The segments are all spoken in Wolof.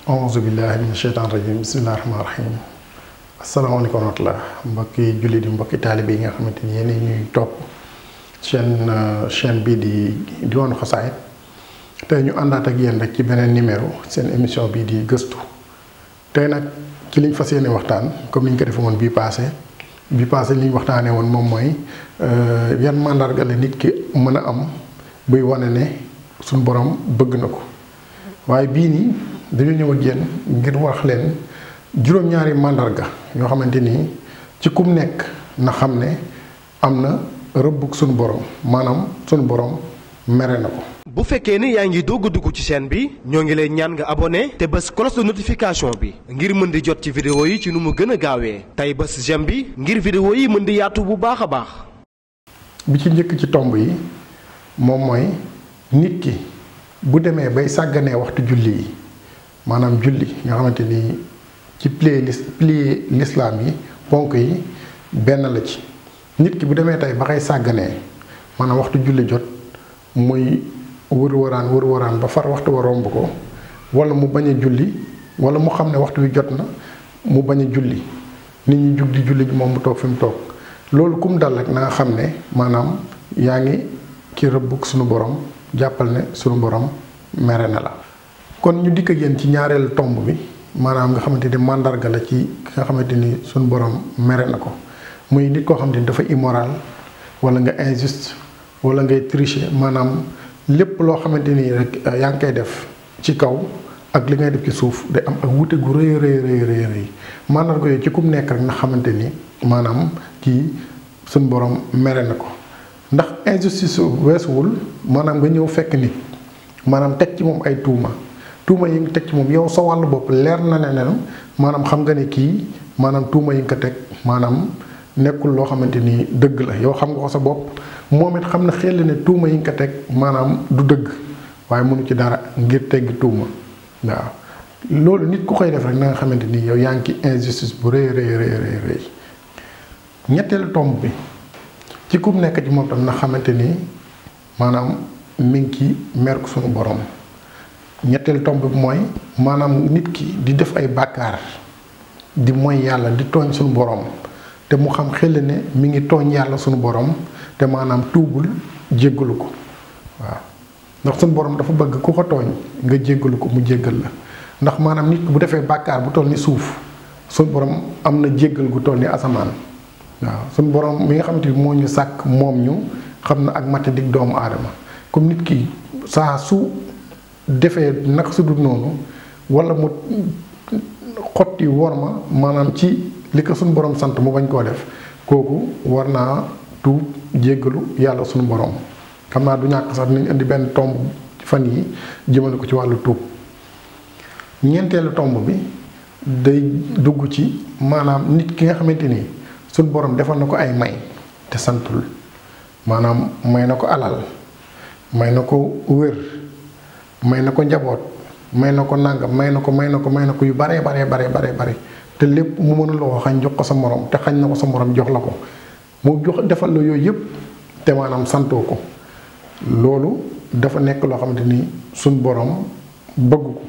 auzu billahi mina sheytaan rajim bismillahi rahmaani rahim asalaamaaleykum wa rahmatulah mbokki jullit yi mbokki taalibe yi nga xamante ni yéen ñuy topp chaîne bii di Diwaanu Xasaayid tey ñu àndaat ak yéen rek ci beneen numéro seen émission bii di gëstu tey nag ci liñ fas yéene waxtaan comme ni ñu ko defee woon bii passé li ñu waxtaanee woon moom mooy yan màndarga la nit ki mën a am buy wane ne suñ borom bëgg na ko waaye bii nii dañu ñëw ak yéen ngir wax leen juróom-ñaari màndarga yoo xamante ni ci kum nekk na xam ne am na rëbbug suñu borom maanaam suñu borom mere na ko. bu fekkee ne yaa ngi doog a dugg ci chaîne bi ñoo ngi lay ñaan nga abonné te bës cloche de notification bi ngir mën di jot ci vidéo yi ci nu mu gën a gaawee tey bës j'aime bi ngir vidéo yi mën di yaatu bu baax a baax. bi ci njëkk ci tomb yi moom mooy nit ki bu demee bay sàgganee waxtu julli yi maanaam julli nga xamante ni ci pilier l'islam yi ponk yi benn la ci nit ki bu demee tey ba xay sàgganee maanaam waxtu julli jot muy wër-wëraan ba far waxtu wa romb ko wala mu bañ a julli wala mu xam ne waxtu wi jot na mu bañ a julli nit ñi jug di julli moom mu toog fi mu toog loolu kum dal rek na nga xam ne maanaam yaa ngi ci rëbbug suñu borom jàppal ne suñu borom mere na la. kon ñu dikk ak yéen ci ñaareelu tomb bi maanaam nga xamante ni màndarga la ci nga xamante ni suñu borom mere na ko muy nit koo xamante ni dafa immoral wala nga injuste wala ngay tricher maanaam lépp loo xamante ni rek yaa ngi koy def ci kaw ak li ngay def ci suuf day am ak wute gu rëy màndarga yooyu ci kum nekk rek nga xamante ni maanaam kii suñu borom mere na ko ndax injustice weesuwul maanaam nga ñëw fekk nit maanaam teg ci moom ay tuuma yi nga teg ci moom yow sa wàllu bopp leer na ne maanaam xam nga ne kii maanaam tuuma yi nga ko teg maanaam nekkul loo xamante ni dëgg la yow xam nga ko sa bopp moom it xam na xel ne tuuma yi nga ko teg maanaam du dëgg waaye mënu ci dara ngir teggi tuuma waaw loolu nit ku koy def rek na nga xamante ni yow yaa ngi ci injustice bu rëy ñetteelu tomb bi ci kum nekk ci moom tam na xamante ni maanaam mi ngi ci mer ko sunu borom. ñetteelu tomb bi mooy maanaam nit ki di def ay bàkkaar di mooy yàlla di tooñ suñu borom te mu xam xel ne mi ngi tooñ yàlla suñu borom te maanaam tuubul jéggalu ko waaw ndax suñu borom dafa bëgg ku ko tooñ nga jéggalu ko mu jéggal la ndax maanaam nit ki bu defee bàkkaar bu toll ni suuf suñu borom am na jéggal gu toll ni asamaan waaw suñu borom mi nga xamante ni moo ñu sàkk moom ñu xam na ak matadik doomu aadama comme nit ki saa su defee naka su dul noonu wala mu xotti worma maanaam ci li ko suñu borom sant mu bañ koo def kooku war naa tuub jéggalu yàlla suñu borom xam naa du ñàkk sax dinañ indi benn tomb fan yi jëmale ko ci wàllu tuub ñeenteelu tomb bi day dugg ci maanaam nit ki nga xamante ni suñu borom defal na ko ay may te santul maanaam may na ko alal may na ko wér may na ko njaboot may na ko nàngam may na ko yu bare te lépp mu mënul la ko xañ jox ko sa morom te xañ na ko sa morom jox la ko mu jox defal la yooyu yëpp te maanaam santoo ko loolu dafa nekk loo xamante ni suñ borom bëgg ko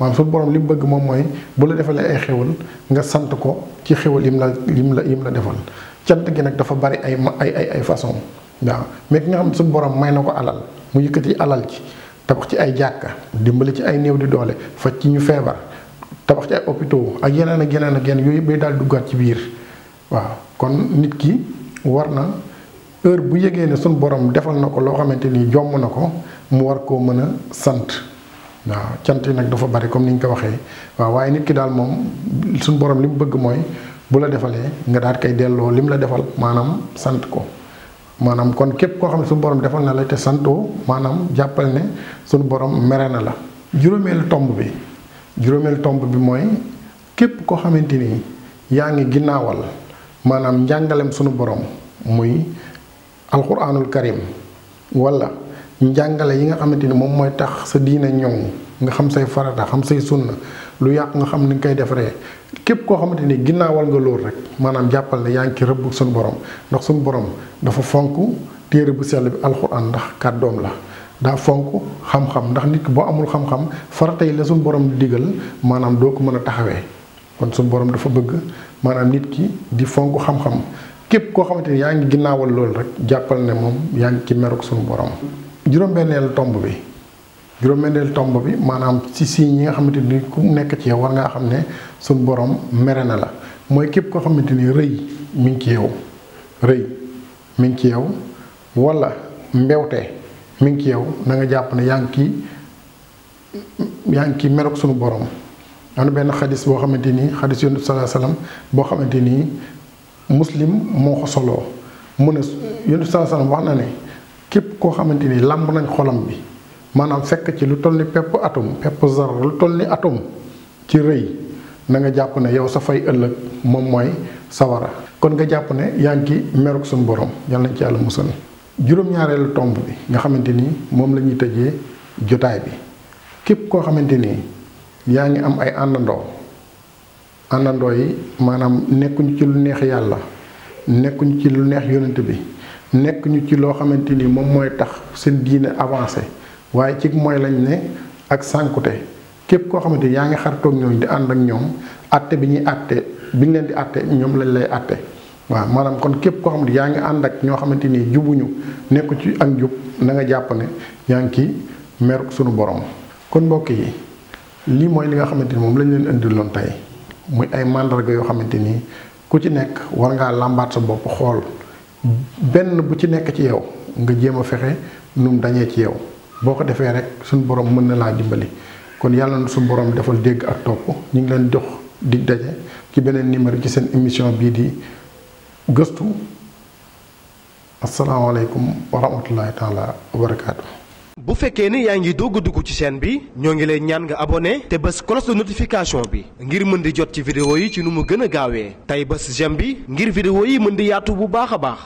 maanaam suñ borom li mu bëgg moom mooy bu la defalee ay xéwal nga sant ko ci xéwal yim la defal cant gi nag dafa bari ay façon waaw mais ki nga xam ne suñ borom may na ko alal mu yëkkati alal ci tabax ci ay jàkka dimbali ci ay néew di doole faj ci ñu feebar tabax ci ay hôpitaux ak yeneen yooyu yëpp day daal duggaat ci biir waaw kon nit ki war na heure bu yëgee ne suñ borom defal na ko loo xamante ni jomm na ko mu war koo mën a sant waaw cant yi nag dafa bari comme ni ñu ko waxee waaw waaye nit ki daal moom suñ borom li mu bëgg mooy bu la defalee nga daal koy delloo li mu la defal maanaam sant ko maanaam kon képp koo xam ne suñu borom defal na la te santoo maanaam jàppal ne suñu borom mere na la. juróomeelu tomb bi mooy képp koo xamante ni yaa ngi ginnaawal maanaam njàngalem suñu borom muy alquranul karim wala njàngale yi nga xamante ni moom mooy tax sa diina ñoŋ nga xam say farata xam say sunna lu yàq nga xam ni nga koy defaree képp koo xamante ni ginnaawal nga loolu rek maanaam jàppal ne yaa ngi ci rëbb suñu borom ndax suñu borom dafa fonk téere bu sell bi alxuraan ndax kàddoom la daa fonk xam-xam ndax nit ki boo amul xam-xam farata yi la suñu borom di digal maanaam doo ko mën a taxawee kon suñu borom dafa bëgg maanaam nit ki di fonk xam-xam képp koo xamante ni yaa ngi ginnaawal loolu rek jàppal ne moom yaa ngi ci meruk suñu borom. juróom-benneelu tomb bi maanaam ci signes yi nga xamante ni ku nekk ci yow war ngaa xam ne suñu borom mere na la mooy képp koo xamante ni rëy mi ngi ci yow wala mbewte mi ngi ci yow na nga jàpp ne yaa ngi ci meruk suñu borom. am na benn xadis boo xamante ni xadis yonent sallallahu alayhi wasallam boo xamante ni muslim moo ko soloo mu ne yonent sallallahu alayhi wasallam wax na ne képp koo xamante ni làmb nañ xolam bi maanaam fekk ci lu toll ni pepp zar lu toll ni atome ci rëy na nga jàpp ne yow sa fay ëllëg moom mooy sawara kon nga jàpp ne yaa ngi ci meruk suñu borom yal nañ ci yàlla musal. juróom-ñaareelu tomb bi nga xamante ni moom la ñuy tëjee jotaay bi képp koo xamante ni yaa ngi am ay àndandoo yi maanaam nekkuñu ci lu neex yàlla nekkuñu ci lu neex yonent bi nekkuñu ci loo xamante ni moom mooy tax seen diine avancé waaye ci mooy lañ ne ak sànkute képp koo xamante ni yaa ngi xaritoog ñooñu di ànd ak ñoom àtte bi ñuy àtte bi ñu leen di àtte ñoom lañ lay àtte waaw maanaam kon képp koo xamante yaa ngi ànd ak ñoo xamante ni jubuñu nekku ci ak njub na nga jàpp ne yaa ngi ci meruk sunu borom. kon mbokk yi lii mooy li nga xamante ni moom lañ leen indiloon tey muy ay màndarga yoo xamante ni ku ci nekk war ngaa làmbaat sa bopp xool benn bu ci nekk ci yow nga jéem a fexe nu mu dañee ci yow boo ko defee rek suñu borom mën na laa dimbali. kon yàlla na suñu borom defal dégg ak topp ñu ngi leen jox dig daje ci beneen numéro ci seen émission bii di gëstu. asalaamaaleykum wa rahmatullahi taala wa barakaatu. bu fekkee ni yaa ngi doog a dugg ci chaîne bi ñoo ngi lay ñaan nga abonné te bës cloche de notification bi ngir mën di jot ci vidéo yi ci nu mu gën a gaawee tey bës j'aime bi ngir vidéo yi mën di yaatu bu baax a baax.